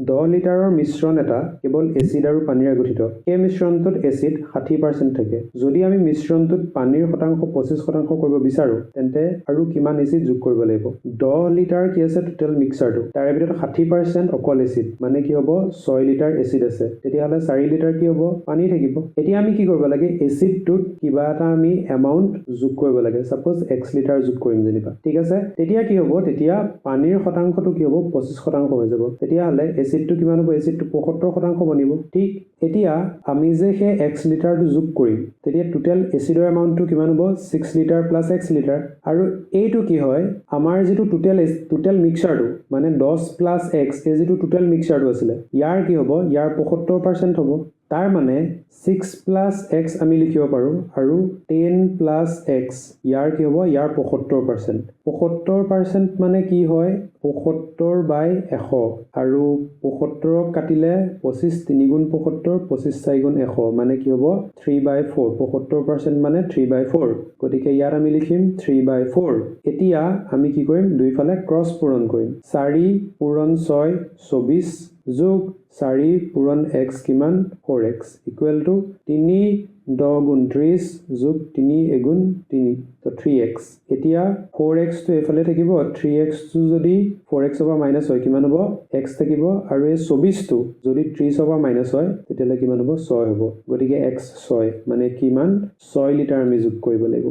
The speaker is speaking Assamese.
10 লিটাৰৰ মিশ্ৰণ এটা কেৱল এচিড আৰু পানীৰে গঠিত। সেই মিশ্ৰণটোত এচিড 60% থাকে। যদি আমি মিশ্ৰণটোত পানীৰ শতাংশ 25% কৰিব বিচাৰোঁ, তেন্তে আৰু কিমান এচিড যোগ কৰিব লাগিব? 10 লিটাৰ কি আছে টোটেল মিক্সাৰটো, তাৰে ভিতৰত 60% অকল এচিড, মানে কি হ'ব? 6 লিটাৰ এচিড আছে। তেতিয়াহ'লে 4 লিটাৰ কি হ'ব? পানী থাকিব। এতিয়া আমি কি কৰিব লাগে? এচিডটোত কিবা এটা আমি এমাউণ্ট যোগ কৰিব লাগে। ছাপ'জ এক্স লিটাৰ যোগ কৰিম যেনিবা, ঠিক আছে? তেতিয়া কি হ'ব? তেতিয়া পানীৰ শতাংশটো কি হ'ব? 25% হৈ যাব। তেতিয়াহ'লে এচিডটো কিমান হ'ব? এচিডটো 75% বনিব, ঠিক? এতিয়া আমি যে সেই এক্স লিটাৰটো যোগ কৰিম, তেতিয়া টোটেল এচিডৰ এমাউণ্টটো কিমান হ'ব? 6 litre plus x litre. আৰু এইটো কি হয়? আমাৰ যিটো টোটেল টোটেল মিক্সাৰটো, মানে 10 প্লাছ এক্স, এই যিটো টোটেল মিক্সাৰটো আছিলে, ইয়াৰ কি হ'ব? ইয়াৰ 75% হ'ব। তাৰ মানে ছিক্স প্লাছ এক্স আমি লিখিব পাৰোঁ আৰু 10 প্লাছ এক্স, ইয়াৰ কি হ'ব? ইয়াৰ 75%। 75% মানে কি হয়? 75 বাই 100। আৰু 75ক কাটিলে 25 তিনিগুণ 75, 25 চাৰিগুণ 100, মানে কি হ'ব? 3/4। 75% মানে 3/4। গতিকে ইয়াত আমি লিখিম 3/4। এতিয়া আমি কি কৰিম? দুইফালে ক্ৰছ পূৰণ কৰিম। 4 পূৰণ 6 24, যোগ 4 পূৰণ এক্স কিমান? 4 এক্স ইকুৱেল টু 3 10 গুণ 30, যোগ 3 এগুণ 3, ত' 3 এক্স। এতিয়া 4 এক্সটো এইফালে থাকিব। 3 এক্সটো যদি 4 এক্সৰ পৰা মাইনাছ হয়, কিমান হ'ব? এক্স থাকিব। আৰু এই 24টো যদি 30ৰ পৰা মাইনাছ হয়, তেতিয়াহ'লে কিমান হ'ব? 6 হ'ব। গতিকে এক্স 6, মানে কিমান? 6 লিটাৰ আমি যোগ কৰিব লাগিব।